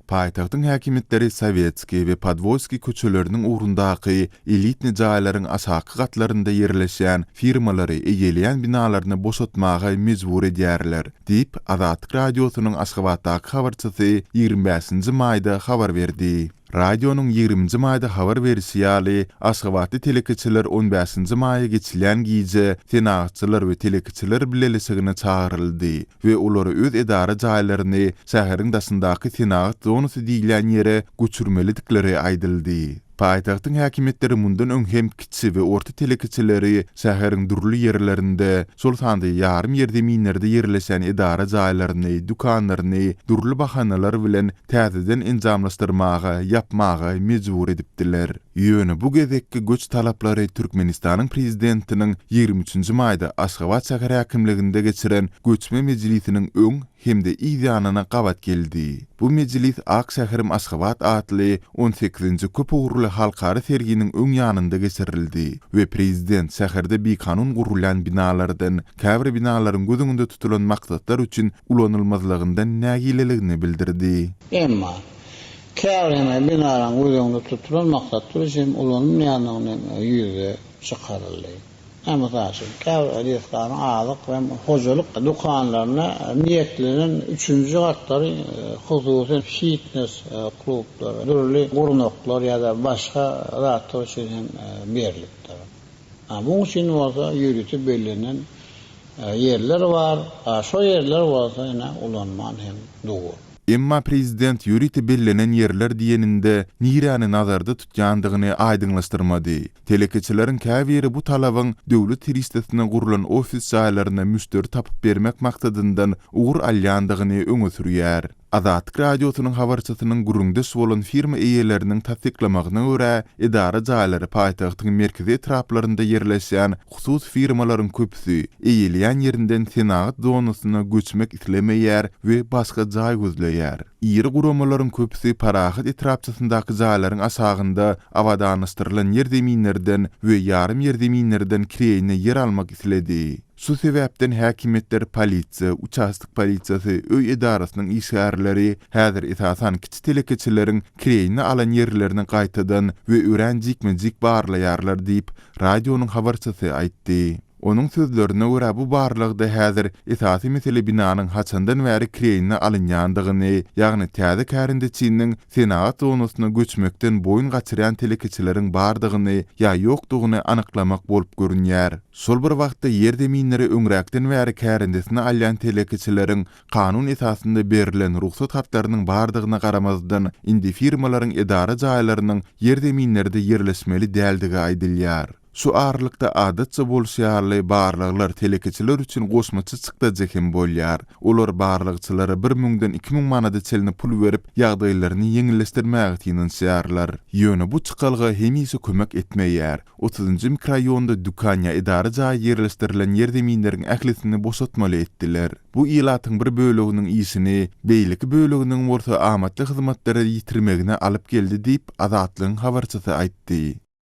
Paýtagtyň häkimiýetleri Sowetskiý we Podwolskiý köçeleriniň ugrundaky elitnyý jaýlaryň aşaky gatlarynda ýerleşýän firmalary eýeleýän binalaryny boşatmaga mejbur edýärler, diýip, Azatlyk Radiosynyň Aşgabatdaky habarçysy 25-nji maýda habar berdi. Radionyň ýigriminji maýda habar berişi ýaly, aşgabatly telekeçiler on bäşinji maýa geçilýän gije Senagatçylar we telekeçiler bileleşigine çagyryldy we olara öz edara jaýlaryny şäheriň daşyndaky senagat zonasy diýilýän ýere göçürmelidikleri aýdyldy. Paýtagtyň häkimiýetleri mundan öň hem kiçi we orta telekeçileri şäheriň dürli ýerlerinde, şol sanda ýarym ýerzeminlerde ýerleşen edara jaýlaryny, dükanlaryny dürli bahanalar bilen täzeden enjamlaşdyrmaga, ýapmaga mejbur edipdiler. Ýöne bu gezekki göç talaplary Türkmenistanyň prezidentiniň 23 nji maýda Aşgabat şäher häkimliginde geçiren göçme mejlisiniň öň hem-de yz ýanyna gabat geldi. Bu mejlis Ak şäherim Aşgabat atly on sekizinji köp ugurly halkara serginiň öň ýanynda geçirildi we prezident şäherde bikanun gurulýan binalardan käbir binalaryň göz öňünde tutulan maksatlar üçin ulanylmazlygyndan nägileligini bildirdi. Emma, käbir hem binalaryň göz öňünde tutulan maksatlar üçin ulanylmaýandygyny hem ýüze çykaryldy. Mysal üçin, käbir desganyň azyk we hojalyk dükanlaryna niýetlenen üçünji gatlary hususy fitnes klublary, dürli gurnaklar ýa-da başga zatlar üçin hem berlipdir. Munuň üçin bolsa ýörite bellenen ýerler bar, şo ýerler bolsa ine ulanman hem dur. Emma prezident ýörite bellenen ýerler diýeninde niräni nazarda tutýandygyny aýdyňlaşdyrmady. Telekeçileriň käbiri bu talabyň döwlet serişdesine gurlan ofis jaýlaryna müşderi tapyp bermek maksadyndan ugur alýandygyny öňe sürýär. Azatlyk Radiosynyň habarçysynyň gürrüňdeş bolan firma eýeleriniň tassyklamagyna görä, edara jaýlary paýtagtyň merkezi etraplarynda ýerleşýän hususy firmalaryň köpüsi eýeleýän ýerinden senagat zonasyna göçmek islemeýär we başga jaý gözleýär. Iri guramalaryň köpüsi Parahat etrapçasyndaky jaýlaryň aşagynda abadanlaşdyrylan ýerzeminlerden we ýarym ýerzeminlerden kireýine ýer almak isledi. Şu sebäpden häkimiýetler, polisiýa, uçastok polisiýasy, öý edarasynyň işgärleri häzir esasan kiçi telekeçileriň kireýine alan ýerlerini gaýtadan we örän jikme-jik barlaýarlar diýip, radionyň habarçysy aýtdy. Onuň sözlerine görä, bu barlagda häzir esasy mesele binanyň haçandan bäri kireýine alynýandygyny, ýagny täze kärendeçiniň senagat zonasyna göçmekden boýun gaçyrýan telekeçileriň bardygyny ýa ýokdugyny anyklamak bolup görünýär. Şol bir wagtda ýer-zeminleri öňräkden bäri kärendesine alýan telekeçileriň kanun esasynda berlen rugsat hatlarynyň bardygyna garamazdan, indi firmalaryň edara jaýlarynyň ýer-zeminlerde ýerleşmeli däldigi aýdylýar. Şu aralykda, adatça bolşy ýaly, barlaglar telekeçiler üçin goşmaça çykdajy hem bolýar. Olar barlagçylara bir müňden 2000 manada çenli pul berip, ýagdaýlaryny ýeňilleşdirmäge synanyşýarlar. Ýöne bu çykalga hemişe kömek etmeýär. Otuzynjy mikroraýonda dükan ýa edara jaýy ýerleşdirilen ýerzeminleriň ählisini boşatmaly etdiler. Bu ilatyň bir böleginiň işini, beýleki böleginiň bolsa amatly hyzmatlary ýitirmegine alyp geldi diýip, Azatlygyň habarçysy aýtdy.